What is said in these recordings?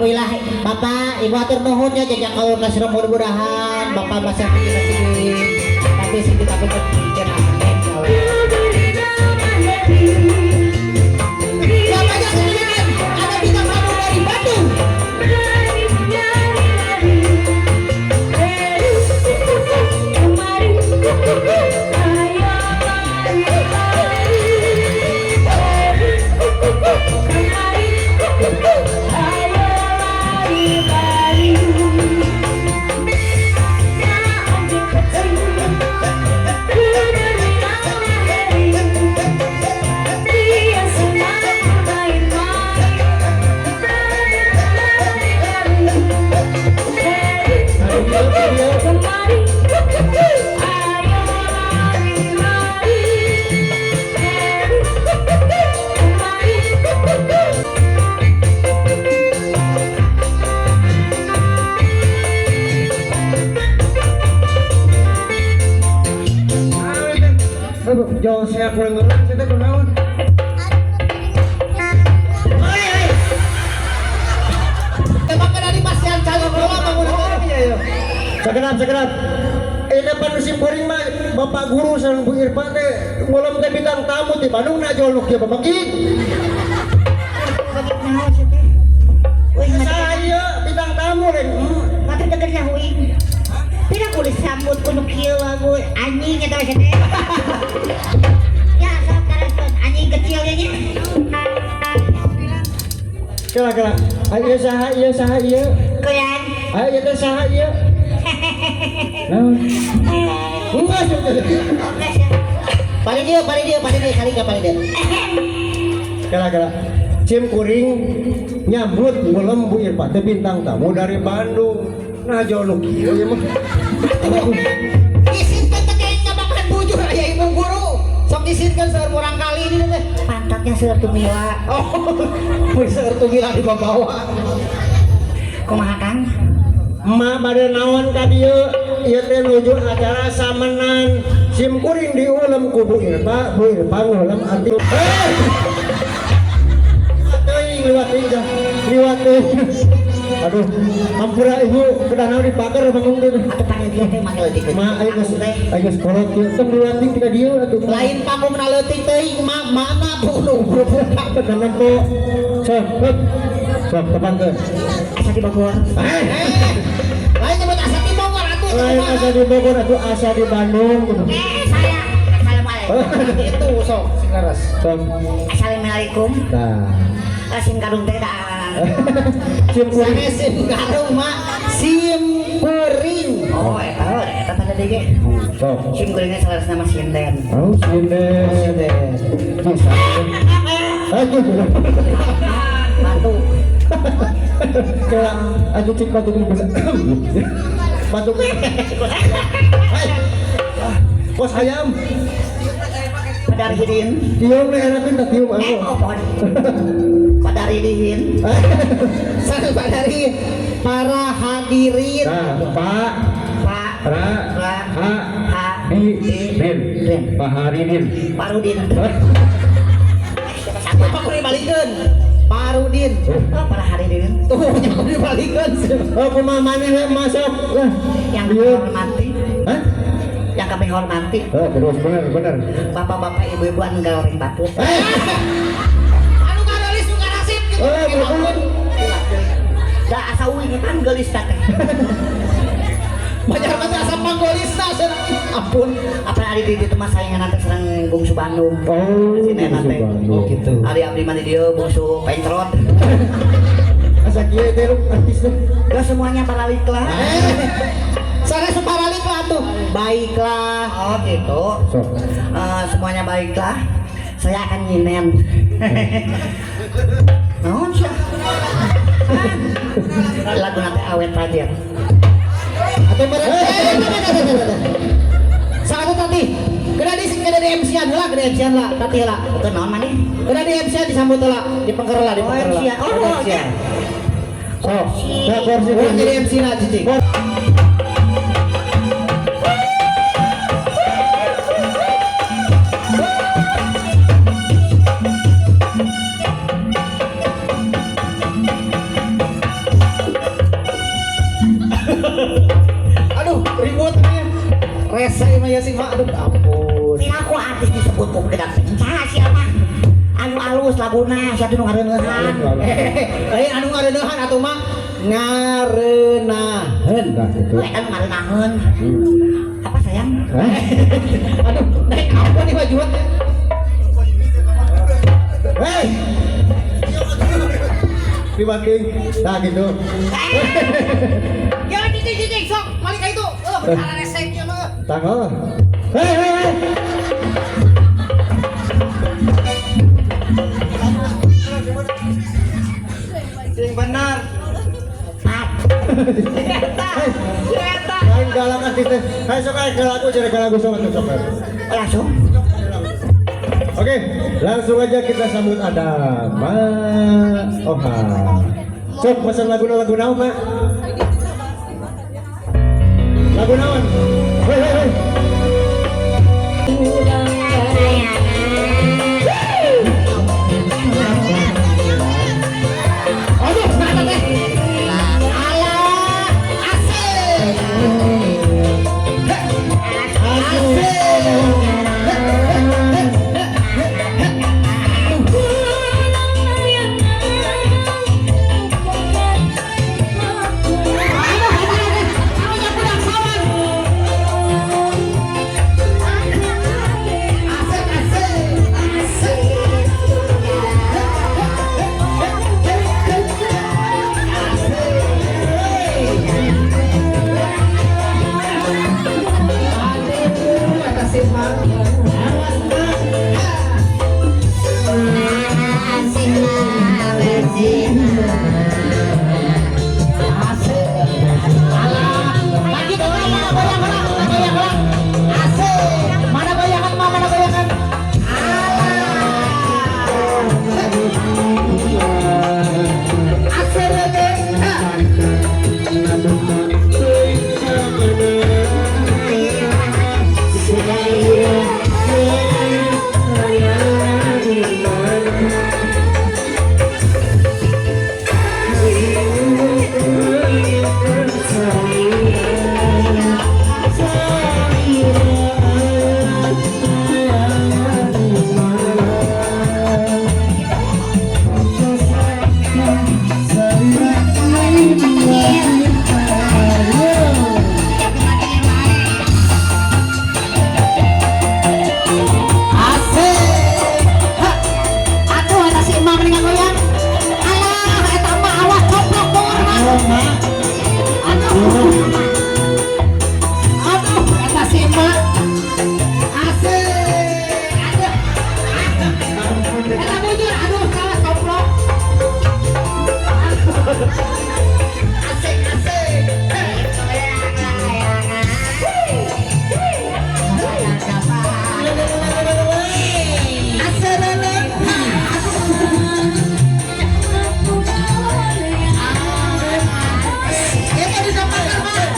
Alhamdulillah Bapak, Ibu atur nuhun ya jajak kaul kasih mudah-mudahan Bapak masih sing tapi sing ditakuti amin. Siapa yang kemudian ada bintang tamu dari Bandung. Jauh saya kurang ngerti, saya teh kunaon. Emang dari pasian calon bola bangun. Iya iya. Sakedap sakedap. Ini pan musim kuring mah Bapak guru sareng Bu Irfan teh ngulem teh bintang tamu di Bandung na jol nu kieu babagi. Saya bintang tamu reng. Mata degernya huing. Tidak kudu sambut kudu kieu lagu anjing eta mah teh. Ya sok teruskeun anjing kecil ya nya. Kela kela. Ayo saha ieu saha ieu. Kuyan. Ayo ieu teh saha ieu. Naon? Enggak sih. Paling dia, paling dia, paling dia, kali paling dia. Kela kela. Cim kuring nyambut ngulem Bu Irfan teh bintang tamu dari Bandung. Nah jol nu kieu ieu mah. Isinkeun teh kayaknya makan bujur aya ibu guru. Sok isinkeun seueur murang kali ini teh. Pantatnya seueur tumila. Oh, mun seueur tumila dibawa. Kumaha Kang? Emak bade naon ka dieu? Ieu teh nuju acara samenan. Sim kuring diulem ku Bu Irfa, Bu Irfa ngulem arti. Eh! Teuing liwat teuing dah. Liwat teuing. Aduh, hampura ibu kedah naon dipagar bangun teh. Atuh panitia teh make leutik. Ma ayo geus ayo geus kolot kieu tong liwat teuing ka dieu atuh. Lain panggung na leutik teuing ma mana bu nu Bener nempo. Sok, sok. Sok tepangkeun. Asa di Bogor. Eh, Lain nyebut asa di Bogor atuh. lain asa di Bogor atuh asa di Bandung gitu. Saya Assalamualaikum. Itu sok sing leres. Sok. Assalamualaikum. Nah. Sim kadung teh dah. Sim kuring. Sanes sim garung mak sim kuring. Oh, eta eta tanda deui ge. Sok. Sim kuringnya saleresna mah sinden. Oh, sinden. Bisa. Aduh. Batu. Kayak aku cek batuk dulu bisa. Batuk. Hai. Kos ayam. Padar hidin. Tiung nih enakin tak tiung aku. Oh, pohon. Padar hidin. Sareng dari para hadirin. Nah, Pak Pak Ra Ra Ha H Di Din. Din. Pak Haridin. Parudin. Apa kudu dibalikeun? Parudin. Oh, para hadirin Tuh, jangan dibalikeun. Oh, kumaha maneh we masuk. Lah. yang kami Iya. hormati, Hah? yang kami hormati, Oh, terus bener bener. bapak-bapak, ibu-ibu anu goreng batur. Eh, Anu ngarelis nu ngarasip gitu. eh, bener. Da asa uing kan geulis teh. Banyak mah asa panggolisna cenah. Ampun. Apa ari di ditu mah saingan teh sareng bungsu Bandung. Oh, Sini bungsu teh. Bandung. Oh gitu. Ari abdi mah di dieu bungsu pencrot. Asa kieu teh lu artis teh. Gak semuanya baraliklah. Sanes paralik lah tuh. Baiklah. Oh gitu. Sok. Semuanya baiklah. Saya akan nyinen. Naon sih? Lagu nanti awet rajin. Atau meren. Saat tadi. Kena di MC-an lah, kena MC-an lah, tadi lah. Itu naon maneh? Kena di MC-an disambut lah, di pengker lah, di Oh, pengker lah. MC-an. Oh, Kena MC-an. iya. Sok. Sok kursi Urang jadi MC lah, cicing. ya sih mak, aduh ampun. Piraku artis disebut ku gedang saha sia mah. Anu alus laguna sia teh nu ngareuneuhan. Lain anu ngareuneuhan atuh mak, ngarenaheun. Nah, gitu. Lu eta nu ngareunahun. Apa sayang? Hah? Aduh, naik apa nih Pak Juan? Hei. Dimaking. Nah, gitu. Ya cicing cicing sok, balik ka itu. Oh, benar resek ieu mah. Tanggal. Hei, hei, hei. Sing benar. Pat. Eta. Eta. Lain galak artis teh. Hai sok aya lagu jadi lagu sok atuh sok. Langsung. Oke, langsung aja kita sambut ada Ma Oha. Sok pesan lagu lagu naon, Mak? Lagu naon? Hei, hei, hei. Aduh, mana teh? Alah, asik. Asik. Lagi goyang, mana goyang, goyang, goyang, goyang. Asik. Mana goyangan, Ma? Mana goyangan? Alah. Asik, lele. Asik. Ha. Atuh eta si Emak mendingan goyang. Alah, eta mah awas coplok bor, Ma. Aduh. Aduh, eta si Emak. Asik. Aduh. Eta bujur, aduh, salah coplok. Asik, asik. Asik, lele. Itu di depan Mak.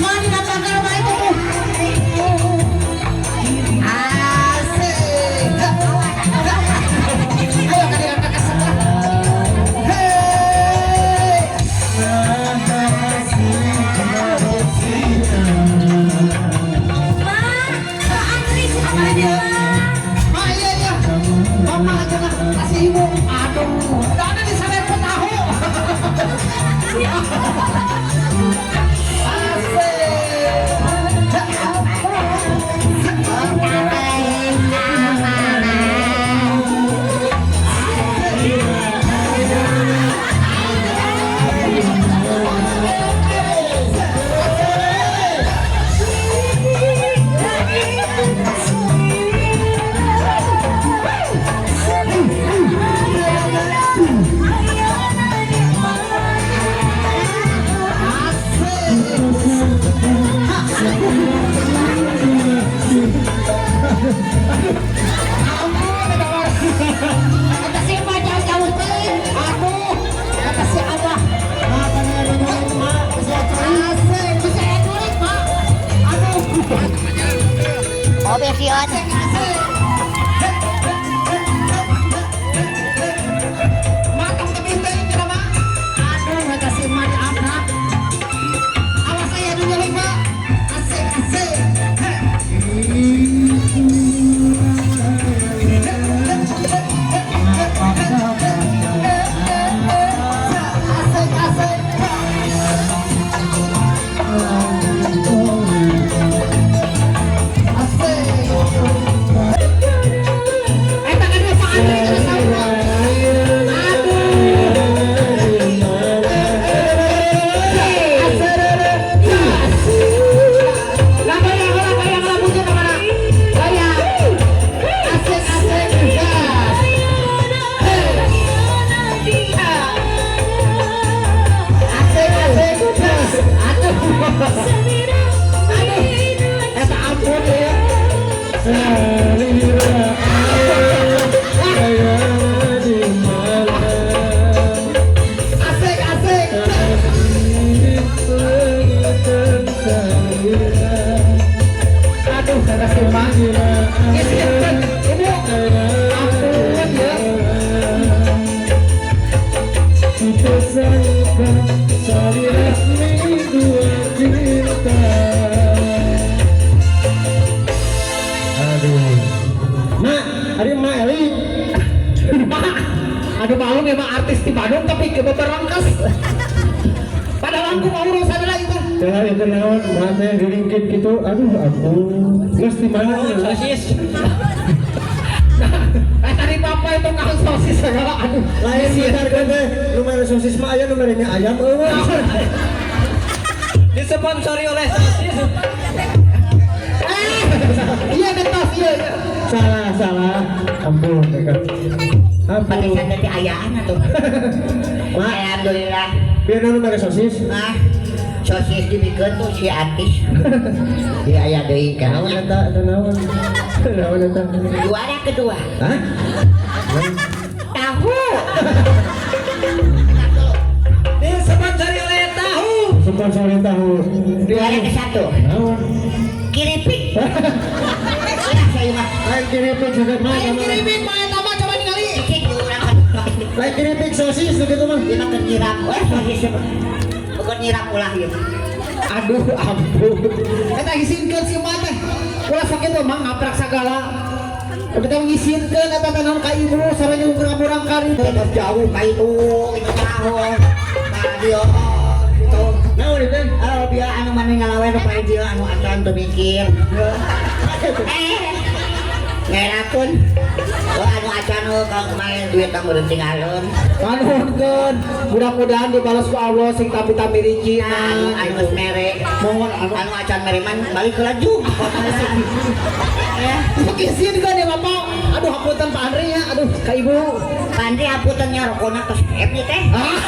Mak di depan Mak itu tuh. Asik. Ayo kalian ke sebelah. Hei. Mak, iya iya. Mama aja lah kasih ibu. Aduh, udah ada di sana tahu. Aduh malu memang artis di Bandung tapi ke Berangkas. Padahal aku mau urusan lagi kan. Jangan itu naon, mate diringkit gitu. Aduh, ampun. Geus di mana? Sosis. Eh tadi papa itu kang sosis segala aduh. Lain besar kan teh, nu mere sosis mah aya nu merenya ayam eueuh. Disponsori oleh sosis. Iya getos iya. Salah, salah. Ampun, kan. Ampun. Pakai teh ayaan atuh. Mak. Alhamdulillah. Biar nu mere sosis. Ah, sosis dibikeun tuh si artis. Di aya deui kan. Naon eta? Eta naon? Naon eta? Juara kedua. Hah? Tahu. Disponsori oleh tahu. Sponsori tahu. Juara ke satu. Naon? Kiripik. Ulah saya mah. Lain keripik sakit mah. Lain keripik mah eta mah coba ningali. Cik urang kan. Lain keripik sosis gitu mah. Ieu mah keur nyirap. Wah, sosis. Bukan nyirap ulah ieu. Aduh ampun. Eta isinkeun si emak teh. Ulah sakit mah ngaprak sagala. Udah teh ngisinkeun eta teh naon ka ibu sareng nyungkeun urang kari. Terus jauh ka itu itu tahun. Ka dieu gitu. Naon itu? Oh, biar anu mana ngalawen nu paling dieu anu acan teu mikir. Ngerakeun. Oh, anu acan ka main duit tang meureun tinggalon. Nuhunkeun. Mudah-mudahan dibalas ku Allah sing tapi-tapi rinci. Anu anu geus mere. Mohon anu Anu acan mere man balik ke laju. Ya. Sok isinkeun ya Bapak. Aduh hapunten Pak Andri ya. Aduh ka ibu. Pak Andri hapunten nya rokona tos hep nih teh. Ah,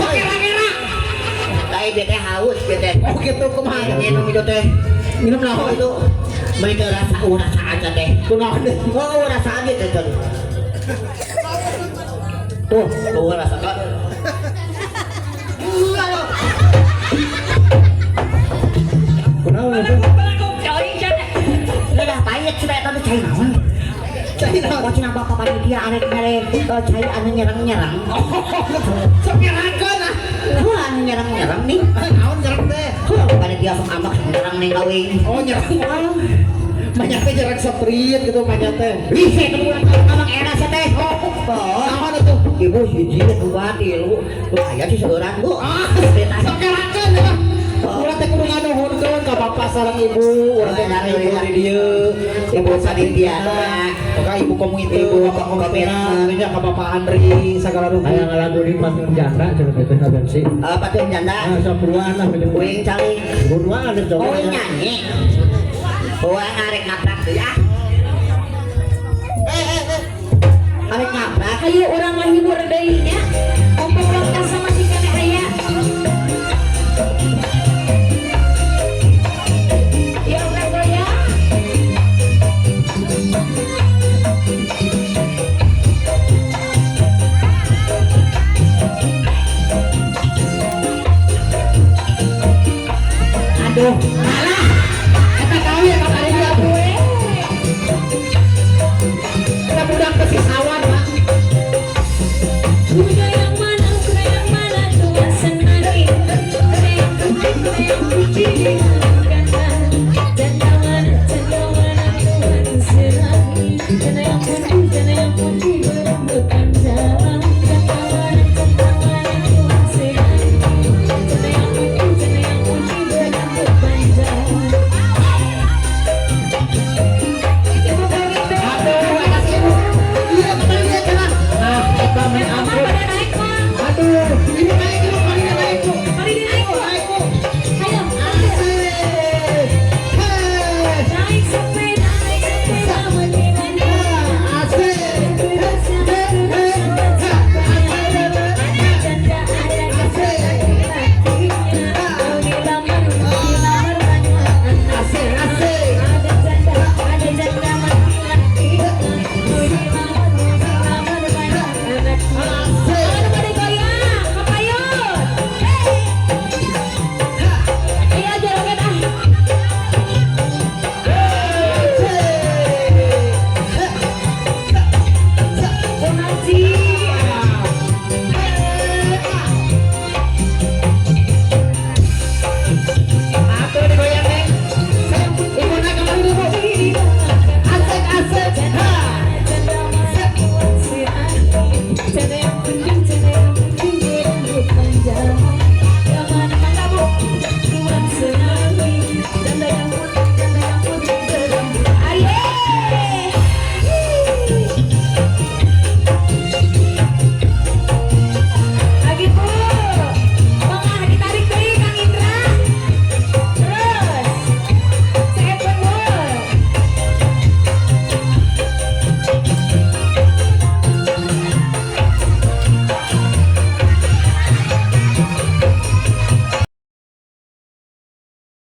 sok kira-kira. Lain bete haus bete. Oh gitu kumaha? Minum itu teh. Minum Oh naon? itu beli teh rasa rasa aja teh. Kunaon deh? Oh rasa aja teh tuh. Tuh. Oh rasa kan. Kunaon itu? Udah pahit sudah eta teh cai naon? Cai naon? Oh cenah bapak panitia arek mere cai anu nyerang-nyerang. Sok nyerangkeun ah. Wah anu nyerang-nyerang nih. Naon nyerang teh? Panitia sok ambak sok nyerang nih kawin. Oh nyerang. Banyak teh nyerang seprit gitu banyak teh. Ih, saya temu abang era saya teh. Oh, naon itu? Ibu hiji dua tilu, lu aya sih seorang bu. Ah, sok nyerangkeun ya. Urang teh kudu nganuhunkeun ka bapak sareng ibu, urang teh ngahibur di dieu. Ibu panitia. Ka ibu komite, Ibu bapak komite. komite, ka bapak Andri sagala rupi. Aya ngalagu di patung janda cenah teh agensi. Patung janda. Ah, sok buruan lah minum. Uing calik. Buruan itu. Uing nyanyi. Uang arek ngaprak tuh ya. Arek ngaprak. Ayo urang ngahibur deui nya. Ompong lokal sama si kene aya. Ya urang goyang. Aduh, alah. Eta kawin ka tadi dia atuh. Eta budak teh sisawan, Pak. Budaya